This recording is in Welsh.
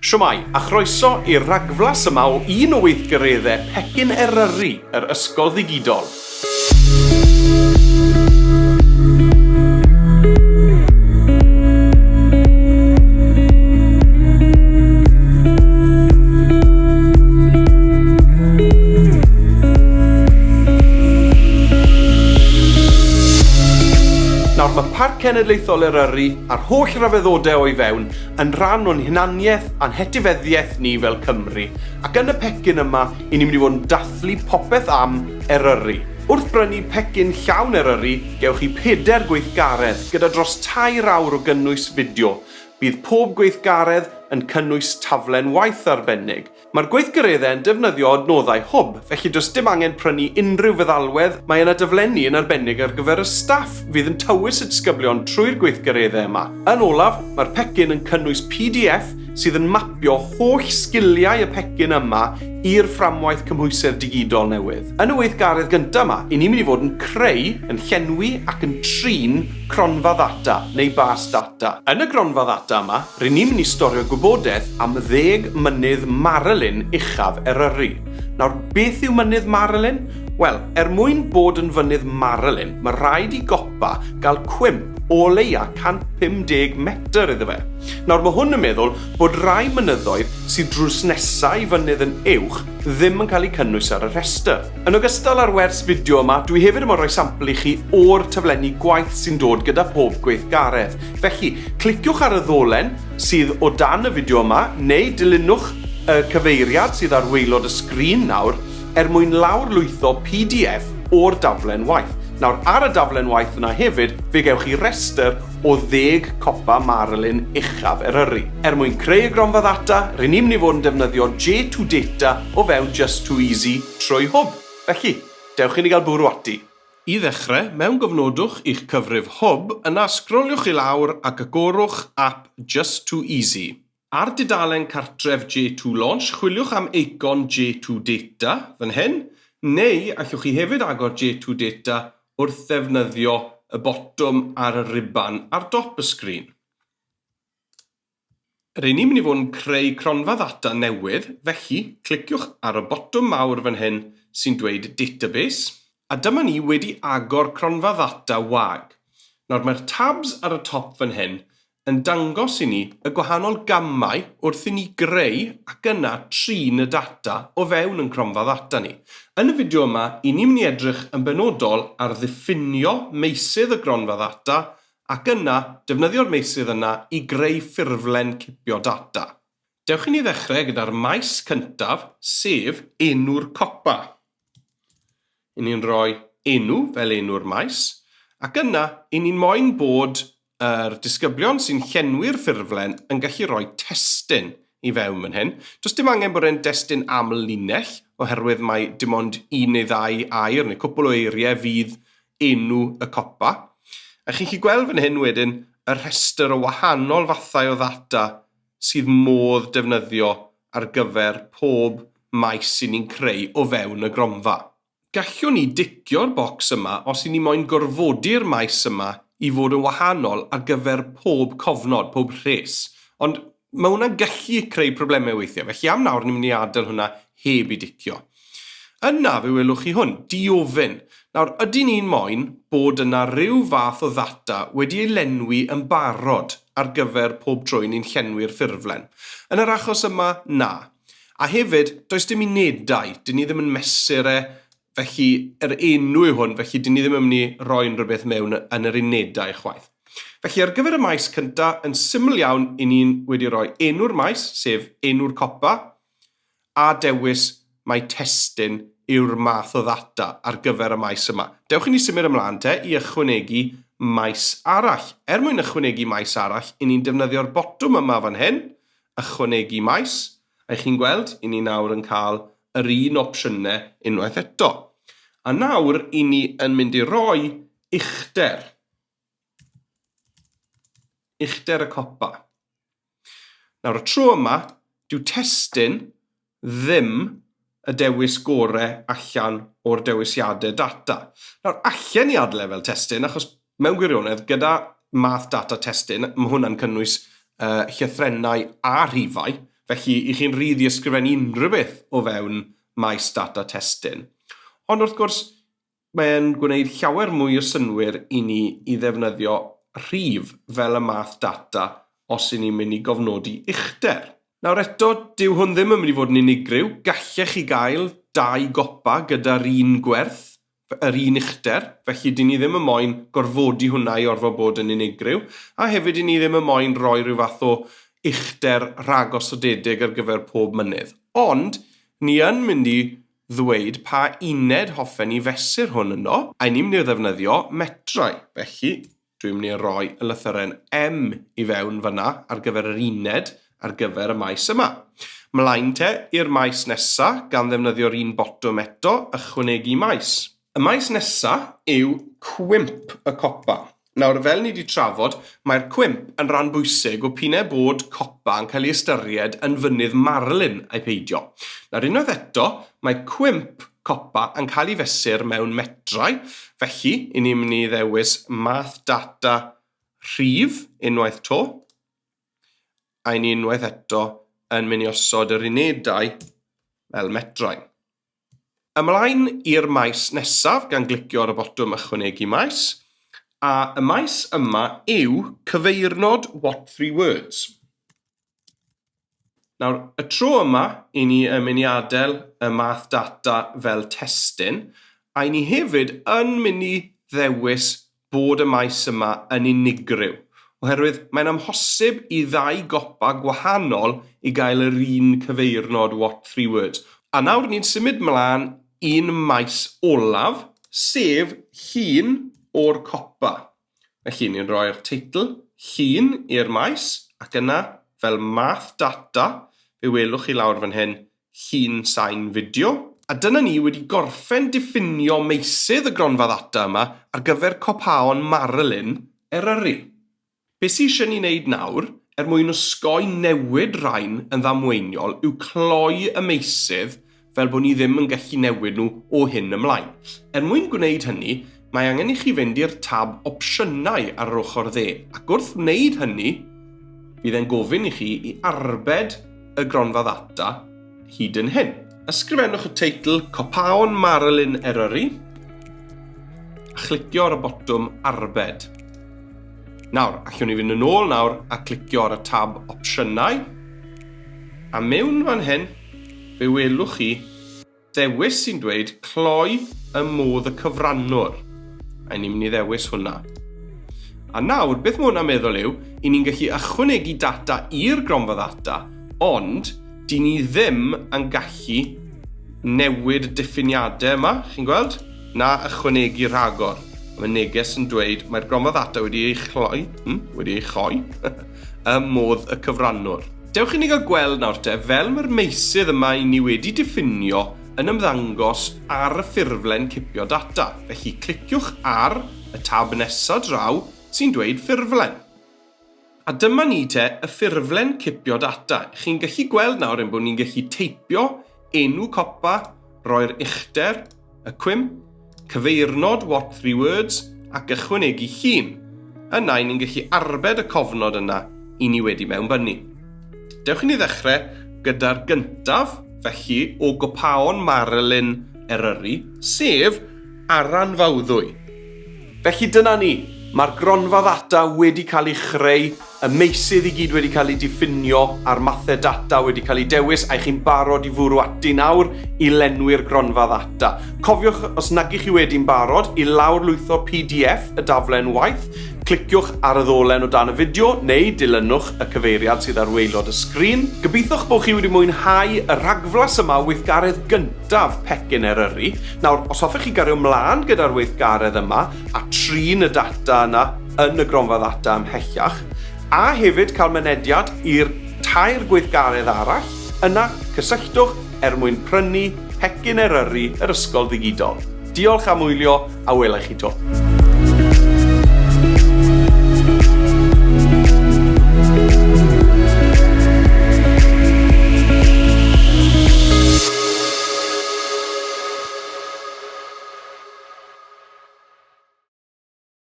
Shwmae, a chroeso i'r ragflas yma o un o weithgareddau Pecyn Eryri yr Ysgol Ddigidol. Nawr mae Parc Cenedlaethol Eryri a'r holl ryfeddodau o'i fewn yn rhan o'n hunaniaeth a'n hetifeddiaeth ni fel Cymry, ac yn y pecyn yma i ni'n mynd i fod yn dathlu popeth am Eryri. Wrth brynu pecyn llawn Eryri, gewch chi pedair gweithgaredd gyda dros tair awr o gynnwys fideo. Bydd pob gweithgaredd yn cynnwys taflen waith arbennig. Mae'r gweithgareddau yn defnyddio adnoddau Hwb, felly does dim angen prynu unrhyw feddalwedd, mae yna daflenni yn arbennig ar gyfer y staff fydd yn tywys y disgyblion trwy'r gweithgareddau yma. Yn olaf, mae'r pecyn yn cynnwys pdf sydd yn mapio holl sgiliau y pecyn yma i'r fframwaith cymhwysedd digidol newydd. Yn y weithgaredd gyntaf yma, i ni'n mynd i fod yn creu, yn llenwi ac yn trin cronfa ddata, neu bas data. Yn y gronfa ddata yma, Ry'n ni'n mynd i storio gwybodaeth am ddeg mynydd Marilyn uchaf Eryri. Nawr, beth yw mynydd Marilyn? Wel, er mwyn bod yn fynydd Marilyn, mae rhaid i gopa gael cwymp o leia 150 metr iddo fe. Nawr, mae hwn yn meddwl bod rai mynyddoedd sydd drws nesa i fynydd yn uwch ddim yn cael eu cynnwys ar y rhestr. Yn ogystal â'r wers fideo yma, dwi hefyd am roi sampl i chi o'r taflenni gwaith sy'n dod gyda pob gweithgaredd. Felly, cliciwch ar y ddolen sydd o dan y fideo yma, neu dilynwch y cyfeiriad sydd ar waelod y sgrin nawr, er mwyn lawrlwytho pdf o'r daflen waith. Nawr, ar y daflen waith yna hefyd, fe gewch chi restr o ddeg copa Marilyn uchaf Eryri. Er mwyn creu y gronfa ddata, ry'n ni'n mynd i fod yn defnyddio J2Data o fewn Just Too Easy trwy Hwb. Felly, dewch i ni gael bwrw ati. I ddechrau, mewngofnodwch i'ch cyfrif Hwb, yna sgroliwch i lawr ac agorwch ap Just Too Easy. Ar dudalen cartref J2 Launch, chwiliwch am eicon J2 Data, fan hyn, neu allwch chi hefyd agor J2 Data wrth ddefnyddio y botwm ar y ruban ar dop y sgrin. Ry'n ni'n mynd i fod yn creu cronfa ddata newydd, felly cliciwch ar y botwm mawr fan hyn sy'n dweud Database, a dyma ni wedi agor cronfa ddata wag. Nawr mae'r tabs ar y top fan hyn yn dangos i ni y gwahanol gamau wrth i ni greu ac yna trin y data o fewn yn cronfa ddata ni. Yn y fideo yma, i ni'n mynd i edrych yn benodol ar ddiffinio meysydd y gronfa ddata ac yna defnyddio'r meysydd yna i greu ffurflen cipio data. Dewch i ni ddechrau gyda'r maes cyntaf, sef enw'r copa. I ni'n rhoi enw fel enw'r maes, ac yna i ni'n moyn bod yr disgyblion sy'n llenwi'r ffurflen yn gallu rhoi testun i fewn fan hyn. Does dim angen bod e'n destun aml-linell, oherwydd mae dim ond un neu ddau air neu cwpl o eiriau fydd enw y copa. A chi'n gallu gweld fan hyn wedyn y rhestr o wahanol fathau o ddata sydd modd defnyddio ar gyfer pob maes sy'n ni'n creu o fewn y gronfa. Gallwn ni dicio'r bocs yma os i ni moyn gorfodi'r maes yma i fod yn wahanol ar gyfer pob cofnod, pob rhes. Ond mae hwnna'n gallu creu problemau weithiau, felly am nawr ni'n mynd i adael hwnna heb i dicio. Yna fe welwch chi hwn, diofyn. Nawr, ydy ni'n moyn bod yna rhyw fath o ddata wedi ei lenwi yn barod ar gyfer pob tro i ni'n llenwi'r ffurflen? Yn yr achos yma, na. A hefyd, does dim unedau, dyn ni ddim yn mesur e, felly yr enw yw hwn, felly dyn ni ddim yn mynd i roi unrhyw beth mewn yn yr unedau chwaith. Felly ar gyfer y maes cyntaf, yn syml iawn, i ni'n wedi rhoi enw'r maes, sef enw'r copa, a dewis mai testun yw'r math o ddata ar gyfer y maes yma. Dewch i ni symud ymlaen te i ychwanegu maes arall. Er mwyn ychwanegu maes arall, i ni'n defnyddio'r botwm yma fan hyn, ychwanegu maes, a chi'n gweld, i ni nawr yn cael yr un opsiynau unwaith eto. A nawr, i ni yn mynd i roi uchder. Uchder y copa. Nawr, y tro yma, dyw testun ddim y dewis gore allan o'r dewisiadau data. Nawr, allen ni adael e fel testun, achos mewn gwirionedd, gyda math data testun, mae hwnna'n cynnwys llythrennau a rhifau. Felly, i chi'n rhydd i ysgrifennu unrhyw beth o fewn maes data testun. Ond wrth gwrs, mae'n gwneud llawer mwy o synnwyr i ni i ddefnyddio rhif fel y math data os 'y ni'n mynd i gofnodi uchder. Nawr eto, dyw hwn ddim yn mynd i fod yn unigryw, gallech chi gael dau gopa gyda'r un gwerth, yr un uchder, felly dyn ni ddim yn moyn gorfodi hwnna i orfod bod yn unigryw, a hefyd dyn ni ddim yn moyn rhoi rhyw fath o uchder rhagosodedig ar gyfer pob mynydd. Ond, ni yn mynd i ddweud pa uned hoffen ni fesur hwn yno, a ni'n mynd i ddefnyddio metrau, felly Dwi'n mynd i roi y lythyren M i fewn fyna ar gyfer yr uned ar gyfer y maes yma. Mlaen te i'r maes nesa gan ddefnyddio'r un botwm eto, ychwanegu maes. Y maes nesa yw cwymp y copa. Nawr, fel ni wedi trafod, mae'r cwymp yn rhan bwysig o p'un ai bod copa yn cael ei ystyried yn fynydd Marilyn ai peidio. Nawr, unwaith eto, mae cwymp copa yn cael ei fesur mewn metrau, felly i ni'n mynd i ddewis math data rhif unwaith to, a i ni unwaith eto yn mynd i osod yr unedau fel metrau. Ymlaen i'r maes nesaf gan glicio ar y botwm ychwanegu maes, a y maes yma yw cyfeirnod What Three Words. Nawr, y tro yma, i ni yn mynd i adael y math data fel testun, a i ni hefyd yn mynd i ddewis bod y maes yma yn unigryw, oherwydd mae'n amhosib i ddau gopa gwahanol i gael yr un cyfeirnod What Three Words. A nawr ni'n symud mlaen i'n maes olaf, sef llun o'r copa. Felly, ni'n rhoi'r teitl llun i'r maes, ac yna, fel math data, fe welwch chi lawr fan hyn, llun sain fideo. A dyna ni wedi gorffen diffinio meysydd y gronfa ddata yma ar gyfer copaon Marilyn Eryri. Be sy eisiau ni wneud nawr, er mwyn osgoi newid rhain yn ddamweiniol, yw cloi y meysydd fel bod ni ddim yn gallu newid nhw o hyn ymlaen. Er mwyn gwneud hynny, mae angen i chi fynd i'r tab Opsiynau ar yr ochr dde, ac wrth wneud hynny, bydd e'n gofyn i chi i arbed y gronfa ddata hyd yn hyn. Ysgrifennwch y teitl Copaon Marilyn Eryri a chlicio ar y botwm Arbed. Nawr, allwn ni fynd yn ôl nawr a clicio ar y tab Opsiynau, a mewn fan hyn, fe welwch chi ddewis sy'n dweud cloi ym modd y cyfrannwr. A ni'n mynd i ddewis hwnna. A nawr, beth mae hwnna'n meddwl yw, i ni'n gallu ychwanegu data i'r gronfa ddata, ond dyn ni ddim yn gallu newid y diffiniadau yma, chi'n gweld? Na ychwanegu rhagor. Mae neges yn dweud mae'r gronfa ddata wedi ei chloi, wedi ei choi, ym modd y cyfrannwr. Dewch i ni gael gweld nawr te, fel mae'r meysydd yma i ni wedi diffinio yn ymddangos ar y ffurflen cipio data. Felly cliciwch ar y tab nesa draw sy'n dweud ffurflen. A dyma ni te, y ffurflen cipio data. Chi'n gallu gweld nawr ein bod ni'n gallu teipio enw copa, roi'r uchder, y cwymp, cyfeirnod What Three Words ac ychwanegu llun. Yna, i ni'n gallu arbed y cofnod yna i ni wedi mewnbynnu. Dewch i ni ddechrau gyda'r gyntaf, felly, o gopaon Marilyn Eryri, sef Aran Fawddwy. Felly dyna ni, mae'r gronfa ddata wedi cael ei chreu, y meysydd i gyd wedi cael eu diffinio a'r mathau data wedi cael eu dewis, a chi'n barod i fwrw ati nawr i lenwi'r gronfa ddata. Cofiwch, os nag ych chi wedi'n barod, i lawrlwytho PDF y daflen waith, cliciwch ar y ddolen o dan y fideo neu dilynwch y cyfeiriad sydd ar waelod y sgrin. Gobeithiwch bod chi wedi mwynhau y rhagflas yma o weithgaredd gyntaf Pecyn Eryri. Nawr, os hoffech chi gario mlaen gyda'r weithgaredd yma a trin y data yna, yn y gronfa ddata ymhellach, a hefyd cael mynediad i'r tair gweithgaredd arall, yna cysylltwch er mwyn prynu pecyn Eryri yr Ysgol Ddigidol. Diolch am wylio, a wela i chi 'to.